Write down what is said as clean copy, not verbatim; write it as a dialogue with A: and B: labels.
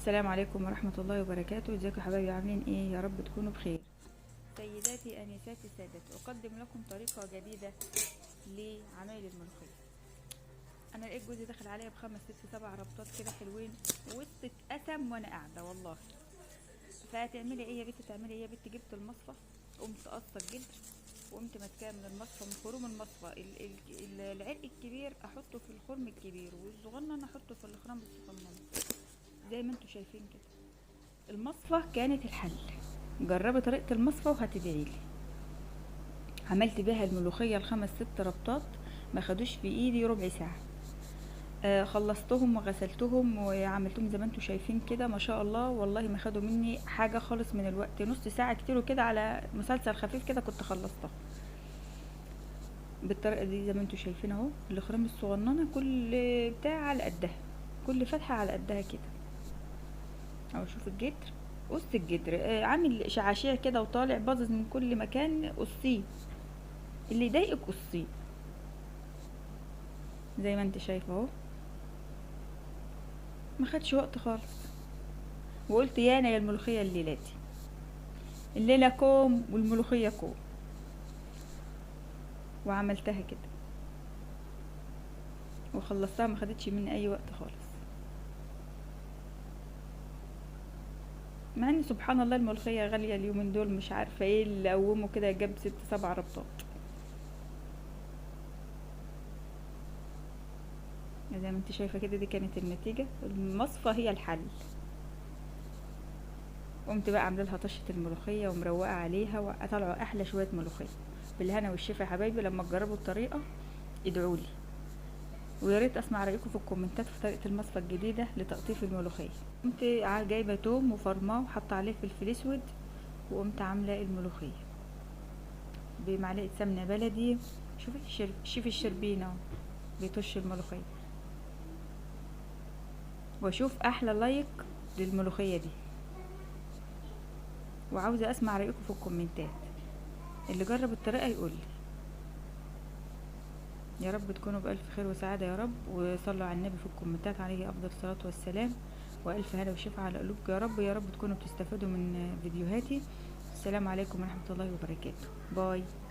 A: السلام عليكم ورحمة الله وبركاته. ازيكم يا حبايبي، عاملين ايه؟ يا رب تكونوا بخير. سيداتي انساتي سادتي، اقدم لكم طريقة جديدة لعمايل الملوخية. انا لقيت جوزي دخل عليا ب5 6 7 ربطات كده حلوين وسط اتقسم وانا قاعدة والله. فهتعملي ايه يا بنت؟ تعملي ايه يا بنت؟ جبت المصفى، قمت قصة الجدر وقمت ماسكاه من المصفى، من خروم المصفى، العرق الكبير احطه في الخرم الكبير والصغنن احطه في الخرم الصغنن زي ما انتم شايفين كده. المصفى كانت الحل. جربي طريقة المصفى وهتدعيلي. عملت بيها الملوخية ال5 6 ربطات، ما خدوش في ايدي ربع ساعة. خلصتهم وغسلتهم وعملتهم زي ما انتم شايفين كده ما شاء الله. والله ما خدوا مني حاجة خالص من الوقت، نص ساعة كتير وكده، على مسلسل خفيف كده كنت خلصتها بالطريقة دي زي ما انتم شايفين اهو. الخرام الصغننة كل بتاع على قدها، كل فتحة على قدها كده اهو. شوف الجدر، قص الجدر عامل شعاشيع كده وطالع باظظ من كل مكان، قصيه اللي يضايقك قصيه زي ما انت شايفه اهو. ما خدش وقت خالص. وقلت يانا يا الملوخية الليلة دي، الليلة كوم والملوخيه كوم، وعملتها كده وخلصتها، ما خدتش مني اي وقت خالص. مع ان سبحان الله الملوخية غالية اليومين دول، مش عارفه ايه اللي قومه كده جاب 6 7 ربطات زي ما انت شايفه كده. دي كانت النتيجة، المصفى هي الحل. قمت بقى عامله لها طشه الملوخية ومروقه عليها، وطلعوا احلى شوية ملوخية. بالهنا والشفا يا حبايبي. لما تجربوا الطريقة ادعوا لي، ويا ريت اسمع رايكم في الكومنتات في طريقه المصفى الجديدة لتقطيف الملوخية. قمت جايبه توم وفرماه وحاطه عليه فلفل اسود، وقمت عامله الملوخية بمعلقه سمنه بلدي. شوفي شوفي الشربينه اهو بيطش الملوخية. واشوف احلى like للملوخيه دي، وعاوزه اسمع رايكم في الكومنتات. اللي جرب الطريقة يقول لي. يا رب تكونوا بألف خير وسعادة يا رب، وصلوا على النبي في الكومنتات عليه افضل الصلاة والسلام، والف هلا وشفا على قلوبكم يا رب. يا رب تكونوا بتستفادوا من فيديوهاتي. السلام عليكم ورحمة الله وبركاته. bye.